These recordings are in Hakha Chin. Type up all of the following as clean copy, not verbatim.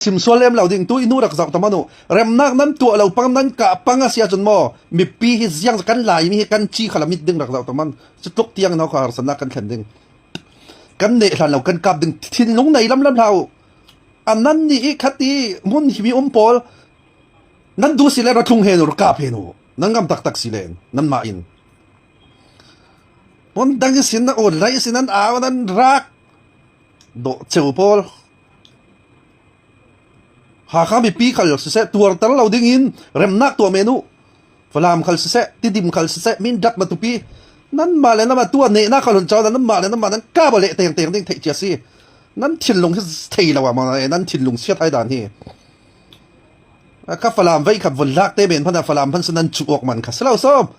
Chim sual lem lo ding tu i nu rak zoh tam anu. Remnak nan tuah lo pang nan kah pang a si ahcun maw mipi hi ziang kan Laimi hi kan ci kha mit ding rak zoh tam an. Cu tluk tiang in hau harsannak kan thlen ding. Kan neh hlan lo kan kap ding thinlung nei lam lam hlau. Anan nih i khati hmun himi um pawl nan du si le ra thlung he nu ra kap he nu nan ngam taktak si len nan mah in. Hmun dang sin na on lai sin nan au nan rak dawh ceu pawl. Hakha mipi khal siseh tuarter lo dingin remnak tuah men u. Falam khal siseh, Tidim khal siseh, Mindat Matupi nanmah le nanmah tuah nehnak khal hun caw nanmah le nanmah nan kap le teng teng ding theih cia si. Nan thinlung hi thei lo ah ma nan thinlung siat hai dan hi. Ka Falam vei khat vun lak te men phan Falam phan nan chu ok man kha selo som.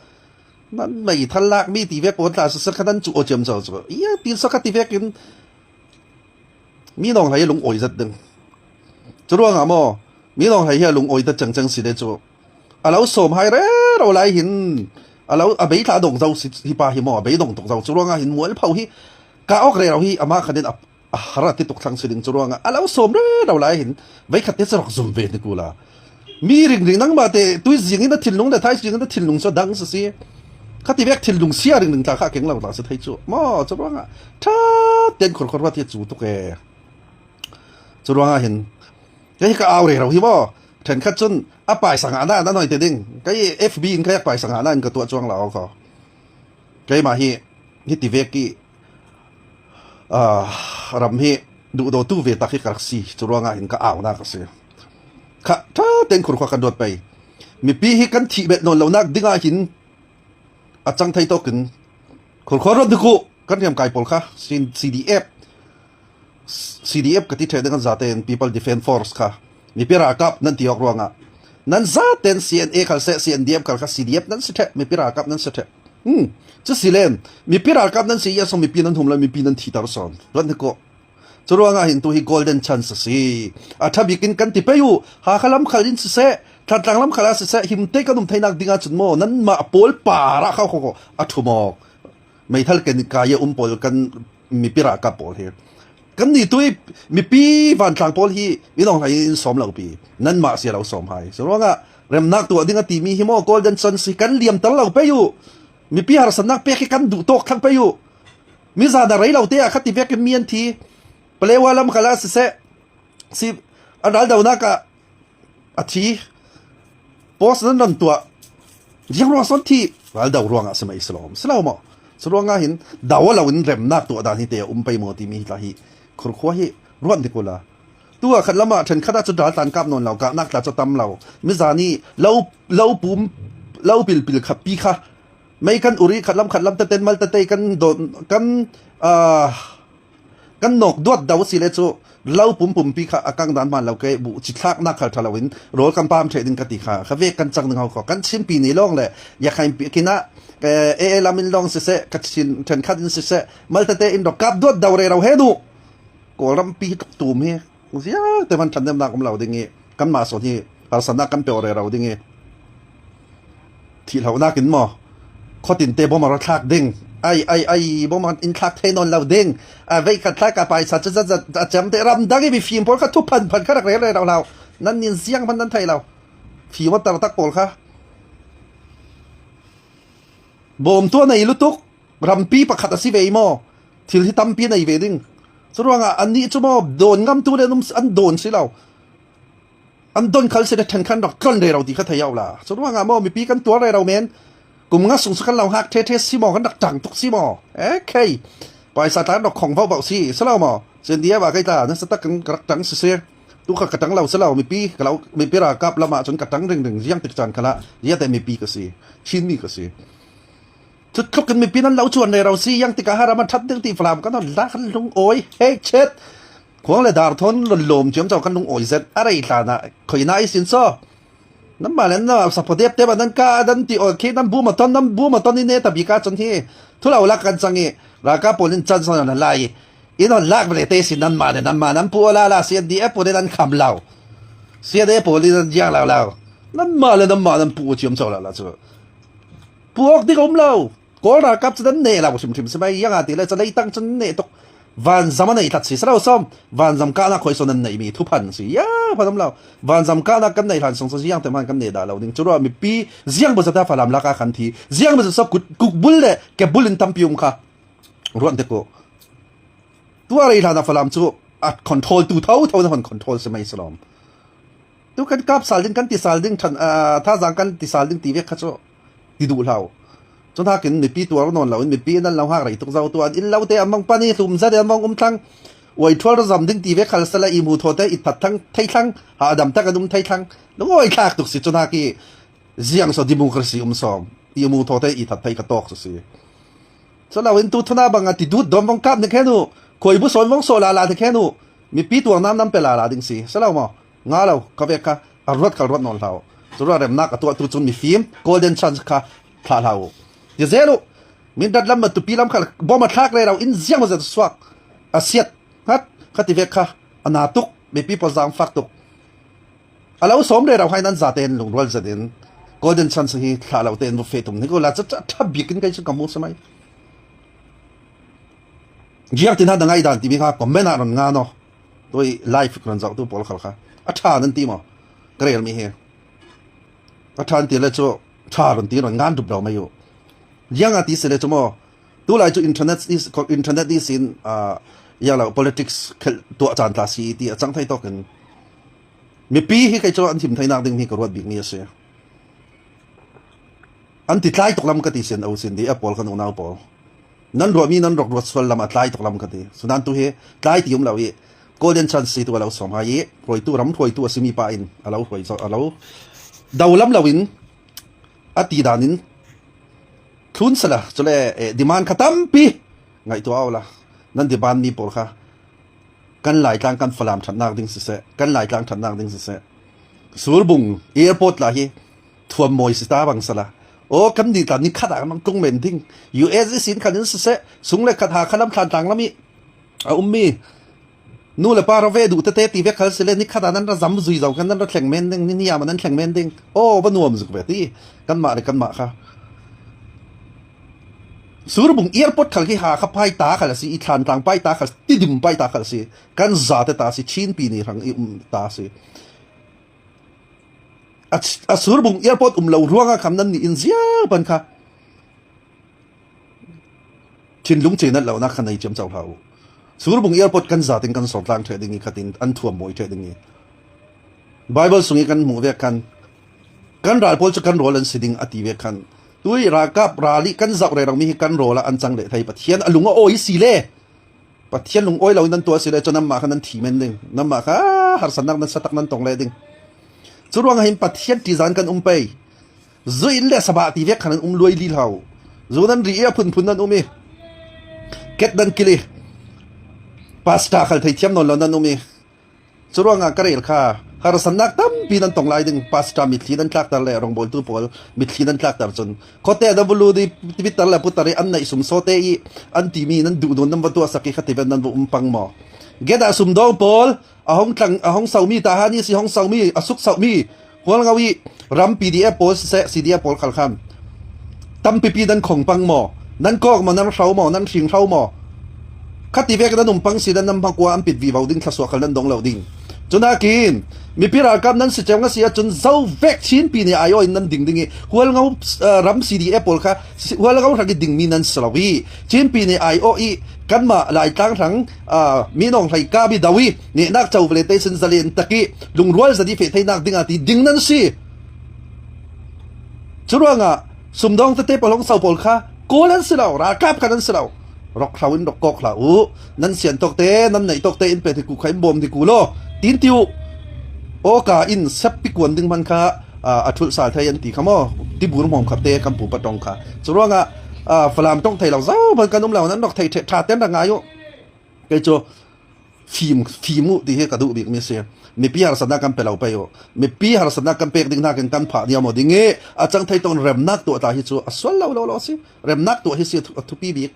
Nan mei thal lak mi ti vek pon tla sa kha nan chu o chiam cho chu. Ia tin sa kha ti vek in Mi lawng hlei lung awi zat ding. Cu ruangah maw mi lawng hlei hi a lung awi dat cangcang si le cu a lo sawm hai rero lai hin a lo a bei thla dong zo si hi pa hi maw a bei dong tuk zo cu ruangah hin mualpho hi ka ok rero hi amah khan in a har a ti tuk thlang si ding cu ruangah a lo sawm rero lai hin vei khat te cu rak zum ve ni ku la Mi ringring nangmah te tuizing in a thinlung le thaizing in a thinlung cu dang si si. Khati vek thinlung sia ringring tla kha keng lo tla si thei cu. Maw cu ruangah tha ten khor khor ruat hi cu tuk e. Cu ruangah hin kei ka au re ro hi maw then khat cun a pai sanga na na noi te ding kei FB in kai pai sanga na in ka tua chuang la ko. Keimah hi hi ti vek i ram hi duh do tu ve tak hi ka rak si cu ruangah hin ka au na ka si. Kha ṭha tein khurkhua kan ruat pei. Mipi hi kan thih bet nawn lonak ding ah hin a cang thei tawk in khurkhua ruat duk u kan hriamkai pawl kha CDF CDF ka ti ṭhe ding an zaten People Defense Force kha mipi ralkap nan ti awk ruangah nan zaten CNA khal seh CNDF khal kha CDF nan si ṭhe mipi ralkap nan si ṭhe cu si len mipi ralkap nan si i asong mipi nan hum lo mipi nan thi tar son ruat hnik u Cu ruangah hin tu hi golden chance a si. A ṭha bik in kan ti pei u. Hakha lam khal in siseh, Thantlang lam khal ah siseh, himte kan um theinak ding ahcun maw nanmah pawl par ah kha kho a ṭhu mawk. Meithal ken kai um pawl kan mipi ralkap pawl hi. Kan nih tu i mipi vantlang pawl hi minong hlei in sawm lo pi. Nanmah sia lo sawm hai. Cu ruangah remnak tuah ding a timi hi maw golden chance hi kan liam tal lo pei u. Mipi harsatnak pek hi kan duh tawk thlang pei u. Mizan a rei lo te ah khati vek in mi an thi. Palewa lam kal ah siseh, si an raldonak ah a thi. Post nan ran tuah. Riang ruang son thi. Raldo ruang ah si mei silom. Silo maw? Cu ruang ah hin do lo in remnak tuah dan hi te a um pei maw timi hi tla hi khurkhua hi ruan ti kula. Tu ah khat lam ah then khat ah cu dal tlan kap nawn lo kah nak tla cu tam lo. Mizan i lo lo pum lo pil pil kha pi kha Mei kan ur i khatlam khatlam teten mal tete kan dawt kan kan nok duat do si le cu lo pum pumpi kha a kang dan man lo ke bu chi thlak nak khal thalo in rol kan pam the ding ka ti kha kha ve kan chang ding ko kan chin pi ni long le ya khain pi kina e e lamin long se se ka chin then khat in se se mal tete in ro kap duat do re ro he du kawlram pi tuk tum hi zia te man than dem nak um lo ding i kan ma so hi harsana kan pe re ro ding i Thihlonak in maw khuatin te bom a ra thlak ding ai ai ai bom in thlak thei nawn lo ding a vei khat thlak ka paisa cu zat zat a cem te ram dang i mifim pawl kha thu phan phan kha rak rel re lo hlau nan nin siang hman nan thei lo fim a tar tak pawl kha bawm tu nei lutuk rampi pakhat a si ve i maw thil hi tampi nei ve ding cu ruangah annih cu maw dawn ngam tu le an dawn si lo An don khal si le ṭhen khan rak tlon rero ti kha thei au la. Cu ruangah maw mipi kan tuar rero men. Kum nga sung su kan lo hngak ṭhe ṭhe si maw kan rak ṭang tuk si maw. Okay. Paisa tlan rak khong vau vau si selo maw. Cendia ba kai ta na satak kan rak ṭang si si. Tu kha ka ṭang lo selo mipi ka lo mipi ralkap lam ah cun ka ṭang ring ring ziang tik caan khala zia te mipi ka si. Chinmi ka si. Cu tluk in mipi nan lo chuan rero si yang tikah haram an ṭhat ding ti falam kan on la kan lung oi hey chet Khuang le dar thawn lawm ciamco kan lung awi zet a rei hlan ah khoi na i sin so nan mah le na sapodep te ba nan ka nan ti ol khi nan bu ma ton nan bu ma ton i ne ta bi ka chon hi thulo lak kan chang i ralkap pawl in chan son an lai in on lak vele te sin nan ma le nan ma nan pu la la CNDF pawl in an kham lo CNA pawl in an jiang lo lo nan ma le nan ma nan pu chiam cho la la chu puak ding um lo kawl ralkap cu nan ne lo hrimhrim si mai yang a ti le chalei tang cun ne tuk. Vanzam a nei tlat si salo som vanzam kahnak khoi son an nei mi thuphan si ya phanam lo vanzam kahnak kan nei hlan song so ziang te man kan ne da lo ding churo mipi ziang bu zata falam laka khan thi ziang bu so kut kuk bul le ke bul in tampi um kha ruan te ko tua rei hlan a falam chu a control tu tho tho na hon control se mai salom tu kan kap sal ding kan ti sal ding than tha zang kan ti sal ding ti ve kha chu ti duh hlah u. Cun hakin mipi tuar nawn loin mipi nan lo hak rei tuk zo tu an inn lo te among pan i hlum zat among um thlang uai thual ra zam ding ti ve khal sala i mu tho te it phat thang thei thlang ha adam tak an um thei thlang lungoi thlak tuk si cun haki ziang so democracy um som i mu tho te i that thei ka tok su si so in tu thuna bang ti dut dom vong kap ne khenu khoi bu son vong so la la te khenu mipi tuang nam nam pe la la ding si salo mo Nga lo, ka vek kha a ruat kal ruat nawn hlah u. Cu remnak a tuahtu cu mifim golden chance kha thlah hlah u. Ti zel u. Mindat lam tupi lam kha bom a thlak le lo in ziang ma zet suak a siat ngat kha ti vek kha a na tuk mipi pawl zaang fak tuk. A lo som re ro hai nan za ten lungrual zet in golden chance hi thlah lo ten bu fe tum ni ko la cha tha bik in kai chu ka mu samai. Jiang tin ha da ngai dan ti mi kha comment ah ron nga no. Toi live kan zoh tu pawl khal kha a ṭha nan ti maw? Ka rel mi hi a ṭha an ti le cu ṭha ron ti ron ngan dup lo mai u. Liang a ti se le cu maw tu lai cu internet is internet is in uh, ya lo politics khel tuah caan tla si ti a cang thai tok in mipi hi kei cu an thim thai nak ding mi ka ruat bik mi a si. An ti tlai tuk lam ka ti sin o sin di a pawl kan unau pawl. Nan ruahmi nan rak ruat sual lam a tlai tuk lam ka ti. Sunan tu hi tlai ti um lo i golden chance si tu a lo som hai i hruaitu ram hruaitu a simi pa in a lo hruai a lo do lam lo in a ti dan in thlun sala chule demand kha tampi ngaihtuah la nan demand mi pawl kha kan laitlang kan falam thatnak ding siseh kan laitlang thatnak ding siseh surbung airport la hi thuam mawi si ta bang sala o kan ni tan ni khat ah tlung men ding US sin khan in siseh sung le khat ha khalam thlan tlang lami a ummi nu le pa ra ve du te te ti ve khal sile ni khat ah nan ra zam zui zo kan nan ra thleng men ding ni ni ama nan thleng men ding o va nuam zuk ve ti kan ma le kan ma kha surbung airport khal khi ha kha pai ta khal si i thlan tlang pai ta khal tidim pai ta khal si kan za te ta si chin pi ni rang i um ta si A surbung airport um lo ruangah kham nan nih in zia ban kha thinlung cenat lo nak kha nei ciam co hlah u. Surbung airport kan zatin kan sortlang the ding i khatin an thuam mawi the ding i Bible sung i kan hmuh ve khan kan ral pawl cu kan rawl an si ding a ti ve khan tui ralkap rali kan zoh re rang mi hi kan rawl ah an cang le thei Pathian a lung a awi si le Pathian lungawi lo in nan tuah si le cun nanmah kha nan thi men ding. Nanmah kha harsatnak nan satak nan tong le ding. Cu ruangah hin Pathian ṭihzan kan um pei. Zu in le sabah ti vek khan an um luai li hlah u. Zu nan ri i a phunphun nan um i ket nan kil i pastor khal theithiam nawn lo nan um i Curuangah ka rel kha harsannak tampi nan tong lai ding pastor mitthli nan tlakter le rawngbawltu pawl mitthli nan tlakter cun khuate na vulu di pitar le putar i an neih sum sawte i an timi nan duh nun nan va tuah sak i khati nan va um pang maw geda sumdong pawl a hong tlang a hong somi ta ha ni si hong somi a suk somi Hualngo i ram PDF pawl siseh CDF pawl khal khan tampipi nan khong pang maw nan kawk maw nan hro maw nan hring hro maw khati vek nan um pang si nan nam hmakua an pit vi vo ding thlasua khal nan dong lo ding cunakin mipi ralkap nan si cheu nga si ahcun zo vek chin pi nih ayo in nan ding ding i hualngo ram CDF pawl kha hualngo hrang i dingmi nan si lo i Chin pi nih aio i kanmah Laitlang hrang minong hlei ka bi dawi nih nak cho vle te sin zalen taki lungrual zadi fe theinak ding ati ding nan si curuangah sumdong tete palong sau pawl kha kawl an si lo ralkap kha nan si lo rok hlau in rok kok hlah u nan sian tok te nan nei tok te in pe ti ku kha in bawm ti ku lo tin tiu o ka in sep pi kuan ding man kha a thul sal thei an ti kha mo ti bur mom kha te kan pu patong kha curuangah falam tong thei lo zau ban kan um lo nan rok thei tha ten ra ngai u kei cu fim fim u ti hi ka duh bik mi si mipi harsatnak kan pe lo pei u mipi harsatnak kan pek ding nakin kan phah diam ding i a cang thei ton remnak tuah ta hi cu a sual lo lo lo si remnak tuah hi si a thupi bik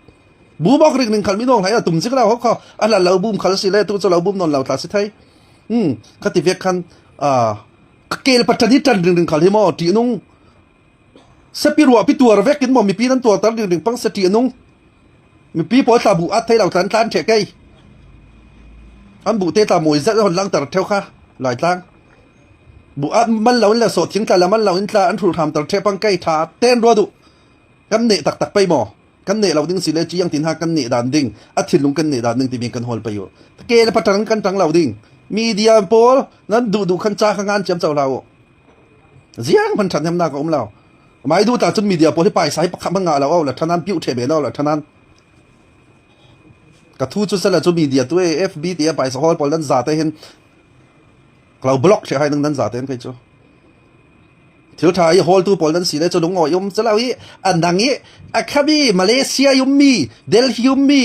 bu bok ring ning khal mi nong hlai a tum sik lo ho kho a la lo bum khal si le tu chu lo bum non lo tla si thei hmm khati vek khan a kel patani tan ring ring khal hi mo ti nung Sapi ruah pi tuar vek in maw mipi nan tuarter ding ding pang sati anung. Mipi pawl tla bu at thei lo tlan tlan the kei. An buh te tla mui zet hon langter theu kha Laitlang. Bu at man lo in le sawhthing tla le man lo in tla an hrul hram ter the pang kei tha ten rua duh. Kan ne taktak pei maw? Kan ne lo ding si le chiang tin ha kan ne dan ding a thinlung kan ne dan ding timi kan hol pei u. Ke le patang kan tang lo ding. Media pawl nan duh duh khan cha kha ngan chiam cho hlah u. Ziang man than hem na ka um lo. Mai du ta chun media pawl hi paisa hi pakhat man nga lo la thanan piu the be lo la thanan. Ka thu chu sela chu media tu e FB ti a paisa hol pawl nan za te hin lo block the hai nang nan za te kai chu. Thil tha i hol tu pawl nan si le chu lung oi um chalo i an dang i akhabi Malaysia yum mi Delhi yum mi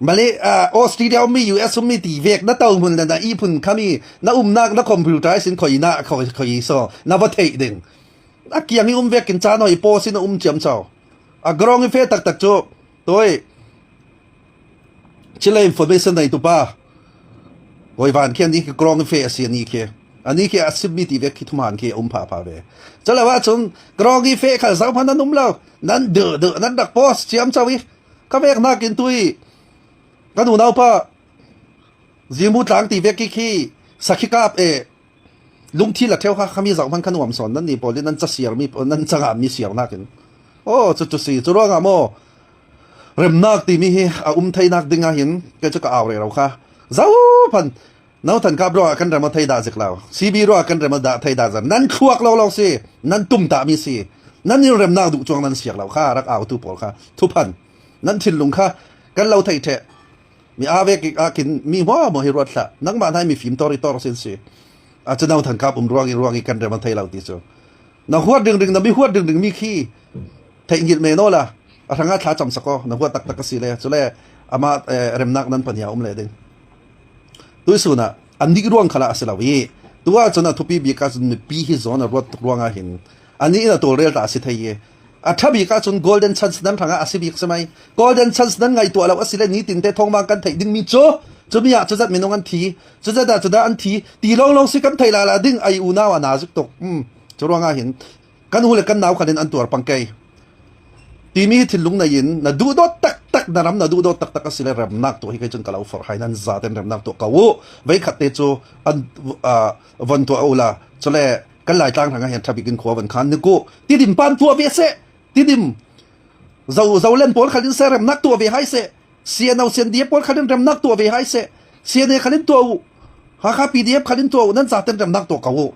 Malay Australia um mi US um mi ti vek na to mun le na i phun khami na umnak na computer sin khoi na khoi khoi so na va thei ding a kiang i um vek kin cha noi po sin um chiam chau a grong i fe tak tak chu toi Chile information nei tu pa koi van khian ni grong i fe asi ani khi ani khi asim mi ti vek khi thuman khi um pha pha ve chalawa chun grong i fe khal zau phan nan um lo nan de de nan dak post chiam chau i ka vek nakin tui kan unaupa zimu tlang ti vek ki khi sakhi kap e lungthi la theu kha khami zau man khan nuam son nan ni pawl nan cha siar mi nan changa mi siar nakin o chu chu si chu ronga mo remnak ti mi hi a um thei nak dinga hin ke chu ka aw re ro kha zau phan No than kap ro kan remo thei da zik lo CB ro kan remo da thei da zan nan thluak lo lo si nan tum ta mi si nan ni rem nak du chuang nan siak lo kha rak au tu pawl kha thuphan nan thinlung kha kan lo thei the mi ave ki a kin mi mo mo hi ruat hla nangmah nai mi fim tor i tor sin si a chu no than kap um ruang i ruang i kan remo thei lo ti chu na huat ding ding na mi huat ding ding mi khi thei ngil me no la a ranga thla cham sako na huat tak tak si le chule ama remnak nan pania um le ding Tuisun ah annih ruang kha a si lo i tu ahcun a thupi bik ahcun mipi hi zawn a ruat tuk ruangah hin anih in a tawlrel ta a si thei i a ṭha bik ahcun golden chance nan hrangah a si bik si mei. Golden chance nan ngaihtuah lo a si le nitin te thawngvang kan theih dingmi cu cumi ah cuzat minung an thi cuzat ah cudah an thi ti lawnglawng si kan theih la la ding ai unau a na zik tuk. Cu ruangah hin kan u le kan nau khan in an tuar pang kei timi hi thinlung nei in na duhdawt taktak na ram na duhdawt taktak a si le remnak tuah hi kei cun ka lo forh hai nan za ten remnak tuah ko u vei khat te cu an von tuah u la chule kan lai tlang hrang ah hian thabik in khua van khan ni ku tidim pan tuah ve se tidim zo zo len pawl khalin se remnak tuah ve hai se CNO CNDF pawl khalin remnak tuah ve hai se CNA khalin tuah u Hakha PDF khalin tuah u nan za ten remnak tuah ko u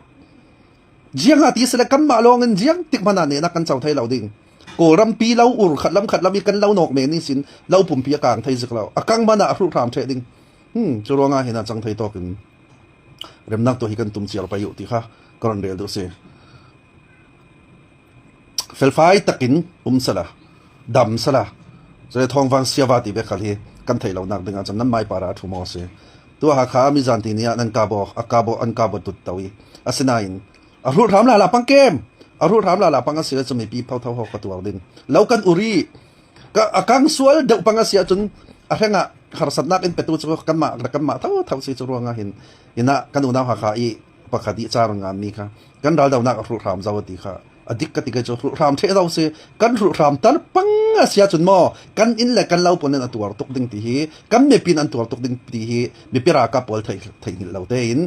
Jiang ah ti sile kanmah lawng in jiang tik hmanh ah nehnak kan co thai lo ding. Kawlram pi lo ur khat lam khat lam i kan lo nok men ni sin lo pumpi a kang thei zik lo. A kang man ah a hruh hram the ding. Cu ruangah hin a cang thei tawk in remnak tu hi kan tum ciar pai u ti kha ka ron rel duh si. Felfai takin um sala dam sala zai thawngvang siava ti ve khal hi kan thei lo nak ding ah cun nan mai para thu maw si. Tu Hakha mi zan ti ni ah nan kabo a kabo an kabo tut to i asinain a hrut hram la la pang kem a hrut hram la la pang asi cu mipi pho tho ho ka tuar ding lo kan uri ka akang sual deuh pang asi ahcun a hreng ah harsatnak in petu cu kanmah kanmah tho tho si cu ruangah hin ina kan unau Hakha i pakhat i car ngan mi kha kan raldonak a hrut hram zo ti kha a dik ka ti ke cu hruhram the zo si kan hruhram tal pang a sia cun maw kan inn le kan lo pon in a tuar tuk ding ti hi kan mipin an tuar tuk ding ti hi mipi ralkap pawl thei thei hngilh lo tein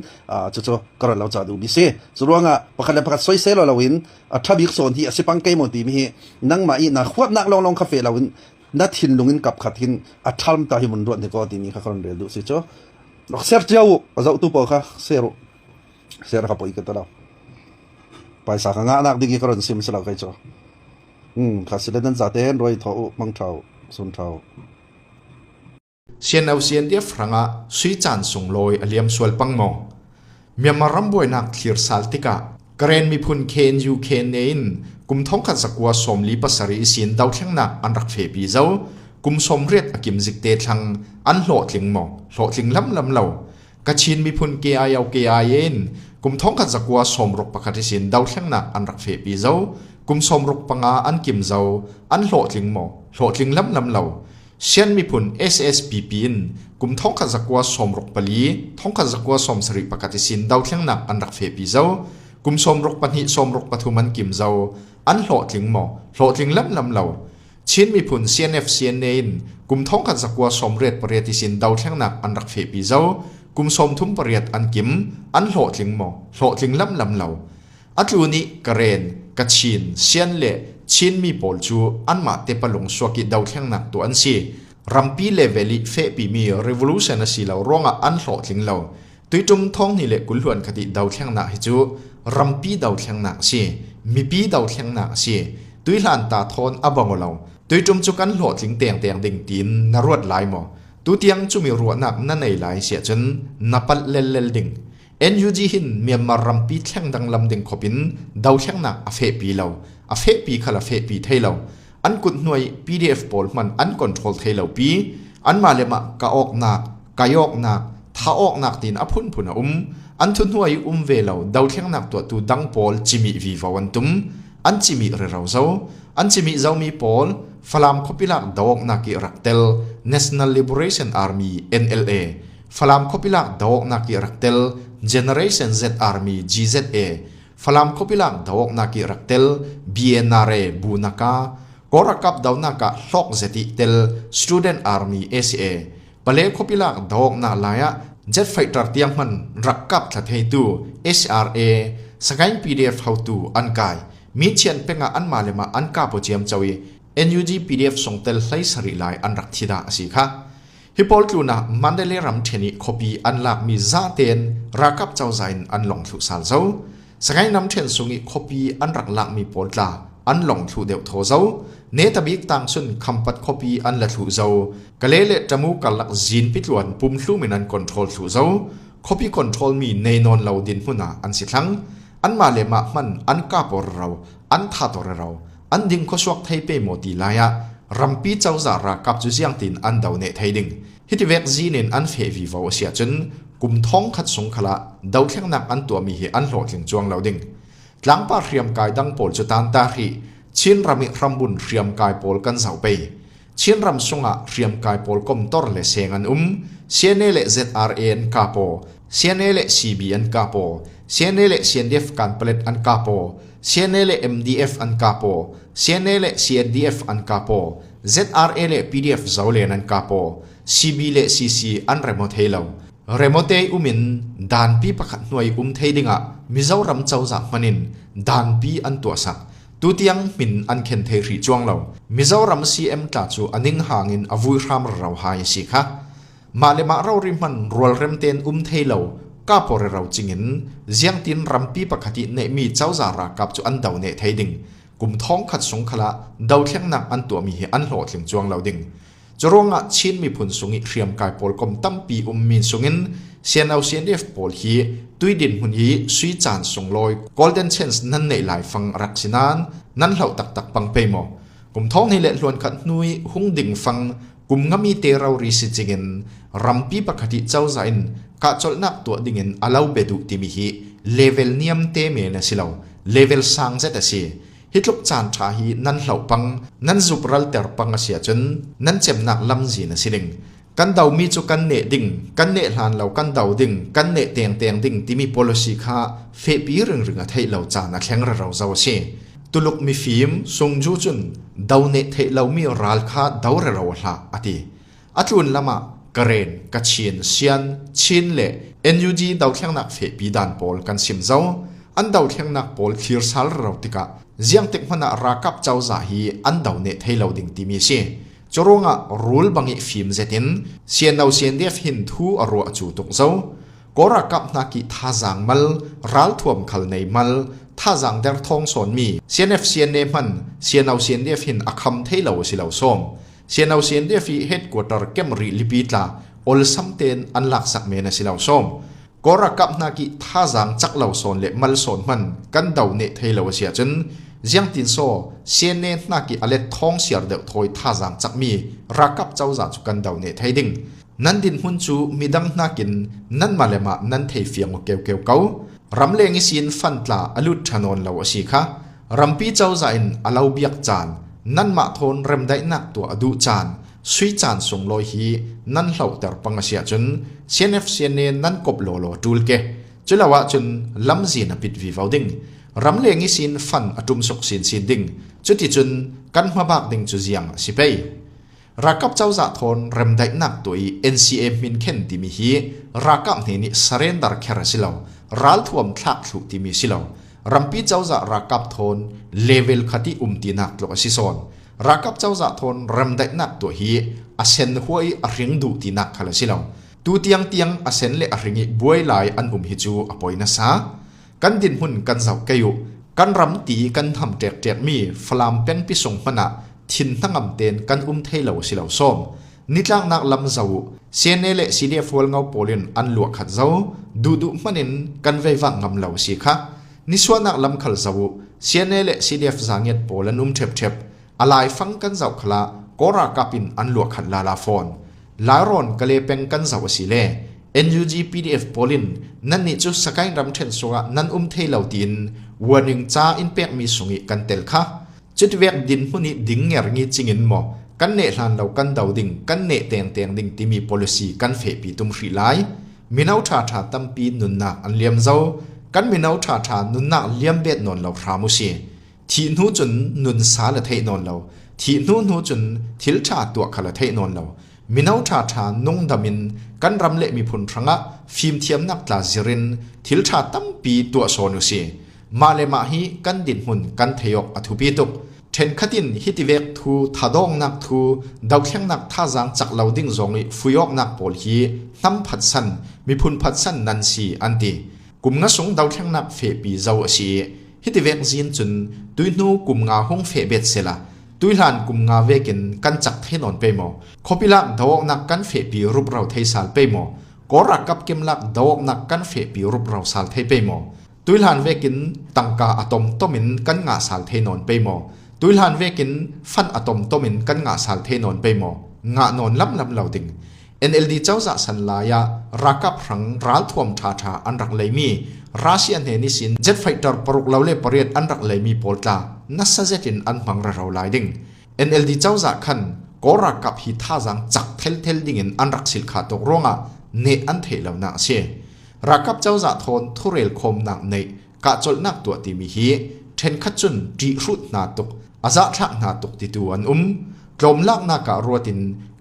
cu cu ka ron lo cha duh mi si cu ruangah pakhat le pakhat soisel lo in a tha bik sawn hi a si pang ke maw ti mi hi nangmah i na huatnak longlong kha fe lo in na thinlung in kap khat hin a thalm ta hi mun ruat ni ko ti mi kha ka ron rel duh si cu rak ser cio a zoh tu pawl kha ser u ser ka poi ka ta lo Paisa ka ngahnak ding hi ka ron sim si lo kei cu. Kha si le nan zaten roi thaw u, mang ṭha u, sun ṭha u. CNO CNDF hrangah sui caan sunglawi a liam sual pang maw? Myanmar ram buainak thlir sal tikah Karen miphun KNU KNA in kum 1947 sin dothlennak an rak fehpi zo kum 80 a kim zik te thlang an hlawhtling maw? Hlawhtling lamlam lo. Kachin miphun KIO KIA in kum 1961 sin dothlennak an rak fehpi zo kum 65 an kim zo an hlawhtling maw hlawhtling lamlam lo Sian miphun SSPP in kum 1964 1971 sin dothlennak an rak fehpi zo kum 62 63 an kim zo an hlawhtling maw hlawhtling lamlam lo. Chin miphun CNF CNA in kum 1988 isin dothlengnak an rak fehpi zo. Kum 38 an kim, an hlawhtling maw? Hlawhtling lamlam lo. Atlu nih Karen, Kachin, Sian le Chinmi pawl cu anmah te palung suak i dothlengnak tu an si. Rampi level i fehpimi revolution a si lo ruangah an hlawhtling lo. Tuitum thawngni le kulhluan khati dothlengnak hi cu rampi dothlengnak a si. Mipi dothlengnak a si. Tuihlan ta thawn a bang lo. Tuitum cu kan hlawhtling tengteng ding tiin na ruat lai maw? Tutiang cumi ruahnak na nei lai siah cun na palh lellel ding. NUG hin Myanmar rampi thleng danglam ding khop in dothlengnak a fehpi lo. A fehpi khal a fehpi thei lo. An kut hnuai PDF pawl hman an control thei lo pi. Anmah le mah ka awknak, kaiawknak, tha awknak tiin a phunphun a um. An thuhnuai i um ve lo dothlengnak tuahtu dang pawl cimih vivo an tum. An cimih rero zo. An cimih zomi pawl Falam khuapilak doawknak i rak tel National Liberation Army NLA, Falam khuapilak doawknak i rak tel Generation Z Army GZA, Falam khuapilak doawknak i rak tel BNRA Bunaka, Kawlralkap donak ah hlawk zet i tel Student Army ACA, Pale khuapilak doawknak lai ah jet fighter tiang hman rak kap thla theitu SRA, Sagaing PDF hotu an kai. Mi chian peng ah anmah le mah an kapo ciam cho i NUG PDF sungtel hlei sarih lai an rak thi dah a si kha. Hi pawl tlun ah Mandalay ram ṭhen i khuapi an lakmi zaten ralkap cozah in an long thlu sal zo. Sagaing ram ṭhen sung i khuapi an rak lakmi pawl tla an long thlu deuh thaw zo. Netabik tangsun Khampat khuapi an la thlu zo. Kale le Tamu karlak zin pitluan pumhlum in an control thlu zo. Khuapi control mi nei nawn lo dinhmun ah an si thlang. Anmah le mah hman an kap or ro, an that or ro, an ding khuasuak thei pe maw ti lai ah rampi cozah ralkap cu ziang tin an do ne thei ding. Hiti vek zin in an feh vivo a si ahcun kum thong khat sung khala dothlengnak an tuahmi hi an hlawhtling chuang lo ding. Tlangpar hriamkai dang pawl cu tan ta hrih Chin ram i hrambun hriamkai pawl kan zoh pei. Chinram sungah hriamkai pawl komtor le seng an um. CNA le ZRA an kapaw, CNA le CB an kapaw, CNA le CNDF Kanpalet an kapaw, CNA le MDF an kapaw, CNA le CNDF an kapaw, ZRA le PDF Zolen an kapaw, CB le CC an remo thei lo. Remote um in danpi pakhat hnuai um thei dingah Mizoram cozah hman in danpi an tuahsak. Tutiang min an khen thei hrih cuang lo. Mizoram CM tla cu a ning hang in a vui hram ro hai a si kha. Mah le mah rori hman rualrem tein um thei lo kapore ro cingin ziangtin rampi pakhat i neihmi cozah ralkap cu an do ne thei ding. Kum thong khat sung khala dothlengnak an tuahmi hi an hlawhtling cuang lo ding. Curuangah Chin miphun sung i hriamkai pawl kom tampi ummi sungin CNO CNF pawl hi tuidin hmun hi sui caan sunglawi golden chance nan neih lai fang rak si nain nan hloh taktak pang pei maw? Kum thong ni le hluan khat hnu i hung ding fang kum ngami te rori si cingin rampi pakhat i cozah in kahcolhnak tuah dingin alo be duh timi hi level niam te men a si lo, level sang zet a si. Hi tluk caan ṭha hi nan hloh pang, nan zupralter pang a si ahcun nan cemnak lamzin a si ding. Kan domi cu kan neh ding, kan neh hlan lo kan do ding, kan neh tengteng ding timi policy kha fehpi ringring a theih lo caan a thleng rero zo a si. Tuluk mifim Sungju cun do neh theih lomi ral kha do rero hlah a ti. A tlun lam ah Karen, Kachin, Sian, Chin le NUG dothlengnak fehpi dan pawl kan sim zo. An dothlengnak pawl thlir sal ro tikah ziangtik hmanh ah ralkap cozah hi an do ne thei lo ding timi si. Curuangah rul bang i fim zetin CNO CNDF hin thu a ruah cu tuk zo. Kawl ralkap hna ki thazaang mal, ralthuam khal nei mal, thazaang derthawng sawnmi CNF CNA hman CNO CNDF hin a kham thei lo si lo sawm. CNO-CNDF i headquarter kem rih lipi tla olsam tein an laksak men a si lo sawm. Kawl ralkap hna ki thazaang cak lo sawn le mal sawn hman kan do ne thei lo a si ahcun ziangtin saw CNA hna ki alet thong siar deuh thawi thazaang cakmi ralkap cozah cu kan do ne thei ding. Nan dinhmun cu midang nakin nanmah le mah nan thei fiang keu keu ko. Ramleng i sin fan tla a lut ṭhanawn lo a si kha. Rampi cozah in a lo biak caan, nanmah thawn remdaihnak tuah a duh caan, sui caan sunglawi hi nan hlohter pang a si ahcun CNF CNA nan kop lawlaw ṭul ke. Culo ahcun lamzin a pit vivo ding. Ramleng i sin fan a ṭum suk sinsin ding. Cuticun kan hmabak ding cu ziang a si pei. Ralkap cozah thawn remdaihnak tuah i NCA hminkhen timi hi ralkap hne nih surrender kher a si lo, ralthuam thlak thlu timi si lo. Rampi cozah ralkap thawn level khat i um tinak tluk a si sawn. Ralkap cozah thawn remdaihnak tuah hi a sen hua i a hring duh tinak khal a si lo. Tu tiangtiang a sen le a hring i buai lai an um hi cu a poi nasa. Kan dinhmun kan zoh kei u. Kan ram ti kan hnam ṭekṭekmi Falam pengpi sung hmanh ah thin hnangam tein kan um thei lo si lo sawm. Nitlaknak lam zo u. CNA le CDF hualngo pawl in an luah khat zo. Duhduh hmanh in kan veivak ngam lo si kha. Nisuahnak lam khal zo u. CNA le CDF zaangiat pawl an um ṭhepṭhep. A laifang kan zoh khal ah Kawl ralkap in an luah khat lala fawn. Lairawn Kale peng kan zoh a si le NUG PDF pawl in nannih cu Sagaing ramṭhen sungah nan um thei lo tiin warning ca in pekmi sung i kan tel kha. Cutivek dinhmun i ding ngerhngi cingin maw kan neh hlan lo kan do ding kan neh tengteng ding timi policy kan fehpi tum hrih lai. Mino ṭhaṭha tampi nunnak an liam zo. Kan mino ṭhaṭha nunnak liam bet nawn lo hram usih. Thih hnu cun nun sa la theih nawn lo. Thih hnu hnu cun thil ṭha tuah kha la theih nawn lo. Mino ṭhaṭha nungdam in kan ram le miphun hrangah fimthiamnak tla zir in thil ṭha tampi tuah sawn usih. Mah le mah hi kan dinhmun kan thei awk a thupi tuk. Ṭhenkhat in hiti vek thu thadawngnak thu dothlennak thazaang cak lo ding zong i fui awknak pawl hi hnam phatsan miphun phatsan nan si an ti. Kum nga sung dothlennak fehpi zo a si i hiti vek zin cun tuihnu kum nga hung feh bet sela tuihlan kum nga vekin kan cak thei nawn pe maw khawpilak doawknak kan fehpi rupro thei sal pe maw Kawl ralkap kemlak doawknak kan fehpi rupro sal thei pe maw tuihlan vekin tangka a tom tom in kan ngah sal thei nawn pe maw tuihlan vekin fan a tom tom in kan ngah sal thei nawn pe maw ngah nawn lam lam lo ding NLD cozah san lai ah ralkap hrang ralthuam ṭhaṭha an rak leimi Russia hne nih sin jet fighter paruk lo le pariat an rak leimi pawl tla nasa zet in an hmang rero lai ding. NLD cozah khan Kawl ralkap hi thazaang cak thelthel ding in an rak silkha tuk ruangah neh an theih lonak a si. Ralkap cozah thawn thurel khawmnak neih kahcolhnak tuah timi hi ṭhenkhat cun ṭihhrut hna tuk, a zahthlak hna tuk titu an um. Tlawmlaknak ah ruat in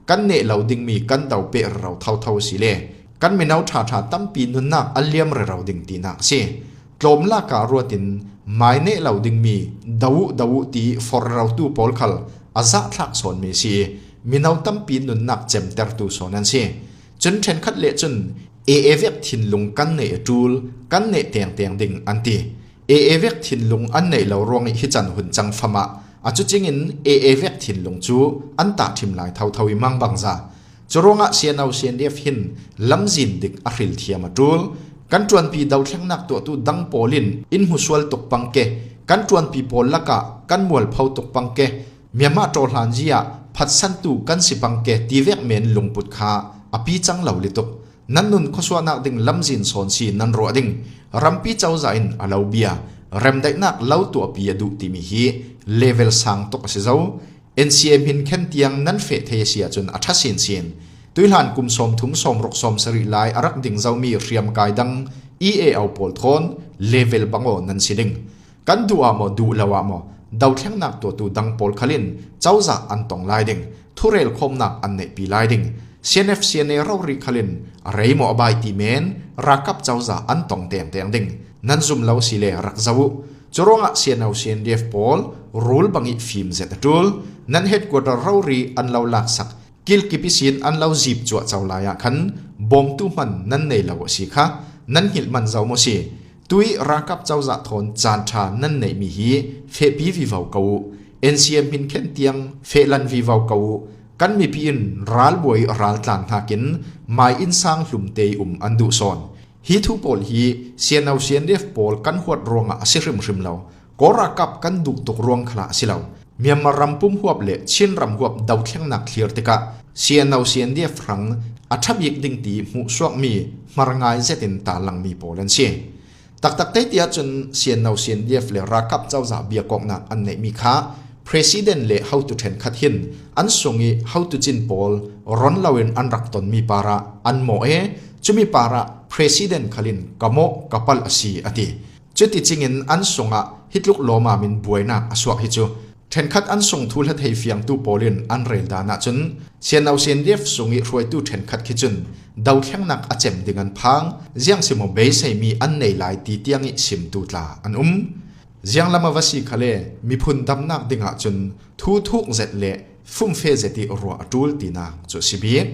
kan neh lo dingmi kan do peh rero thotho si le kan mino ṭhaṭha tampi nunnak a liam rero ding tinak a si. Tlawmlak ah ruat in mai neh lo dingmi do uh do uh ti for rotu pawl khal a zahthlak sawnmi si i mino tampi nunnak cemtertu sawn an si. Cun ṭhenkhat le cun AA vek thinlung kan neih a ṭul, kan neih tengteng ding an ti. AA vek thinlung an neih lo ruang i hi can hun cang fam ah a cucing in AA vek thinlung cu an tah ṭhim lai thotho i mang bang za. Cu ruangah CNO CNDF hin lamzin dik a hril thiam a ṭul. Kan ṭuanpi dothlengnak tuahtu dang pawl in in hmusual tuk pang ke, kan ṭuanpi pawl lakah kan mualpho tuk pang ke, Myanmar ṭawhlanzi ah phatsantu kan si bang ke ti vek men lungput kha a pi cang lo lituk. Nan nun khuasuahnak ding lamzin sawn si nan ruah ding. Rampi cozah in a lo bia remdaihnak lo tuahpi a duh timi hi level sang tuk a si zo. NCM hin khen tiang nan feh thei a si ahcun a ṭha sinsin. Tuihlan kum 30 sawmruk 70 lai a rak ding zomi hriamkai dang EAO pawl thawn level bangaw nan si ding. Kan duh ah maw duh lo ah maw dothlengnak tuahtu dang pawl khal in cozah an tong lai ding, thurel khawmnak an neihpi lai ding. CNF CNA rori khal in a rei maw a bai ti men ralkap cozah an tong tengteng ding. Nan zum lo si le rak zo u. Cu ruangah CNO CNDF pawl rul bang i fim zet a tul. Nan headquarter rori an lo lak sak kilkip i sin an lo zip cuah co lai ah khan bawmtu hman nan nei lo a si kha nan hngilh man zo maw si Tui ralkap cozah thawn caanṭha nan neihmi hi fehpi vivo ko u. NCM hin khen tiang fehlan vivo ko u. Kan mipi in ralbuai raltlan hnakin mai innsang hlumte um an duh sawn. Hi thu pawl hi CNO CNDF pawl kan huat ruangah a si hrimhrim lo. Kawl ralkap kan duh tuk ruang khala a si lo. Myanmar ram pum huap le Chin ram huap dothlennak thlir tikah CNO CNDF hrang a ṭha bik ding ti hmuhsuakmi hmar ngai zet in tarlangmi pawl an si. Taktak te tiah cun CNO CNDF le ralkap cozah biakawknak an neihmi kha President le hotu ṭhenkhat hin an sung i hotu cin pawl ron loin an rak tonmi parah an mawh e cumi parah President khalin ka mawh ka palh a si a ti. Cuti cingin an sungah hitluk lawmam in buainak a suak hi cu ṭhenkhat an sungthu hla thei fiangtu pawl in an rel dan ahcun CNO CNDF sung i hruaitu ṭhenkhat khi cun dothlengnak a cem ding an phang, ziang simaw beiseimi an nei lai ti tiang i simtu tla an um. Ziang lam a va si kha le miphun damnak ding ahcun thu thuk zet le fumfe zet i ruah a ṭul tinak cu a si bik.